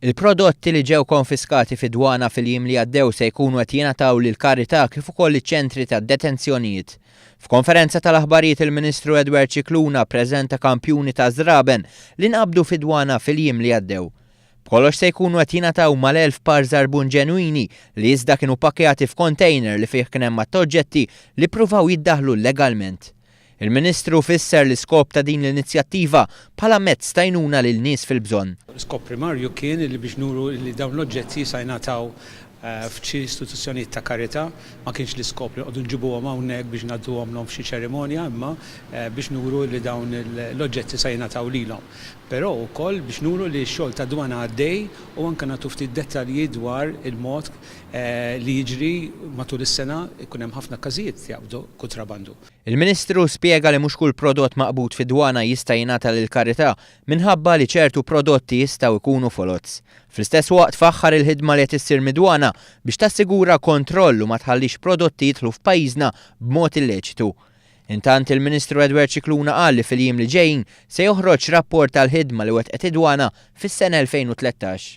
Il-prodotti li ġew konfiskati fid-dwana fil-jiem li għaddew se jkunu qed jingħataw lill-karità kif ukoll liċ-ċentri ta' detenzjonijiet. F'konferenza tal-aħbarijiet il-Ministru Edward Scicluna ppreżenta kampjuni ta' żraben li nqabdu fid-dwana fil-jiem li għaddew. B'kollox se jkunu qed jingħataw mal-1,000 par żarbun ġenwini li iżda kienu ppakkjati f'kontejner li fih kien hemm għadd ta' oġġetti li ppruvaw jiddaħħlu llegalment. Il-Ministru fisser l-iskop ta' din l-inizjattiva bħala mezz t'għajnuna lil nies fil-bżonn. L-iskop primarju kien li biex nuru li dawn l-oġġetti sa jingħataw f'xi istituzzjonijiet ta' karità. Ma kienx l-iskop li noqogħdu nġibuhom hawnhekk biex ngħadduhomlhom f'xi ċerimonja imma biex nuru li dawn l-oġġetti sa jingħataw lilhom. Però wkoll biex nuru li x-xogħol tad-dwana għaddej u anke nagħtu ftit dettalji dwar il-mod li jiġri matul is-sena jkun hemm ħafna każijiet li jaqbdu kuntrabandu. Il-Ministru spjega li mhux kull prodott maqbud fid-dwana jista' jingħata lill-karità minħabba li ċertu prodotti jistgħu jkunu foloz. Fl-istess waqt faħħar il-ħidma li qed issir mid-dwana biex tassigura kontroll u ma tħallix prodotti jidħlu f'pajjiżna b'mod illeċitu. Intant il-Ministru Edward Scicluna qal li fil-jiem li ġejjin se joħroġ rapport tal-ħidma li wettqet id-dwana fis-sena 2013.